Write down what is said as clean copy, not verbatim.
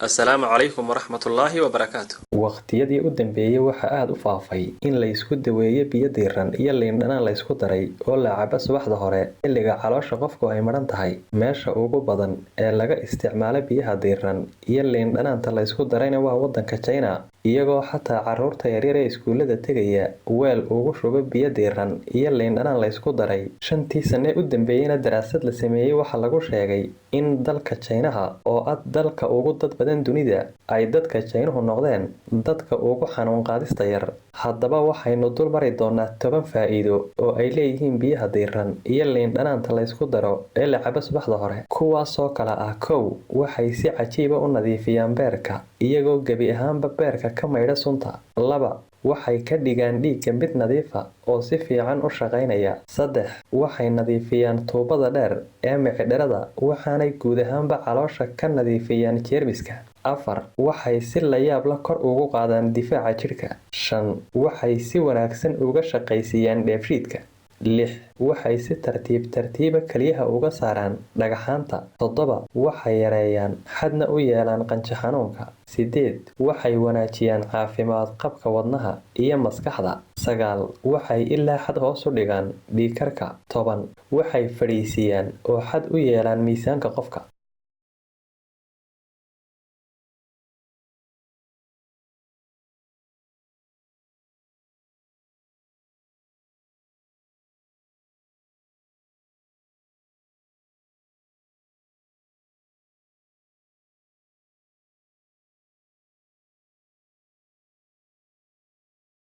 Assalaamu calaykum waraxmatullaahi wabarakaatu. Waqtiyadii u dambeeyay waxaa aad u faafay in la isku daweeyo biyo diiran iyo liin dhanaan la isku daray oo la cabo subaxda hore xilliga caloosha qofku ay madhan tahay. Meesha ugu badan ee laga isticmaalo biyaha diiran iyo liin dhanaanta la isku darayna waa wadanka China, iyagoo xataa carruurta yaryar ee iskuulada tegaya weel ugu shuba biyo diiran iyo liin dhanaan la isku daray. 5-tii sane u dambeeyayna daraasad la sameeyay waxaa lagu sheegay in dalka Chinaha oo ah dalka ugu dad badan dunida ay dadka Chinuhu noqdeen dadka ugu xanuun qaadista yar. Haddaba waxaynu dul mari doonaa 10 faa'iido oo ay leeyihiin biyaha diiran iyo liin dhanaanta la isku daro ee la cabo subaxda hore, kuwaasoo kala ah: 1. Waxay si cajiib ah u nadiifiyaan beerka, iyagoo gebi ahaanba beerka ka maydha sunta. 2. Waxay ka dhigaan dhiigga mid nadiif ah oo si fiican u shaqaynaya. 3. Waxay nadiifiyaan tuubada dheer ee mindhicirrada, waxaanay guud ahaanba caloosha ka nadiifiyaan jeermiska. 4. Waxay si la yaab leh kor ugu qaadaan difaaca jidhka. 5. Waxay si wanaagsan uga shaqaysiiyaan dheefshiidka. 6. Waxay si tartiib tartiib ah kelyaha uga saaraan dhagxaanta. 7. Waxay yareeyaan xadna u yeelaan qanjo xanuunka. 8. Waxay wanaajiyaan caafimaad qabka wadnaha iyo maskaxda. 9. Waxay ilaa xad hoos u dhigaan dhiig karka. 10. Waxay fadhiisiyaan oo xad u yeelaan miisaanka qofka.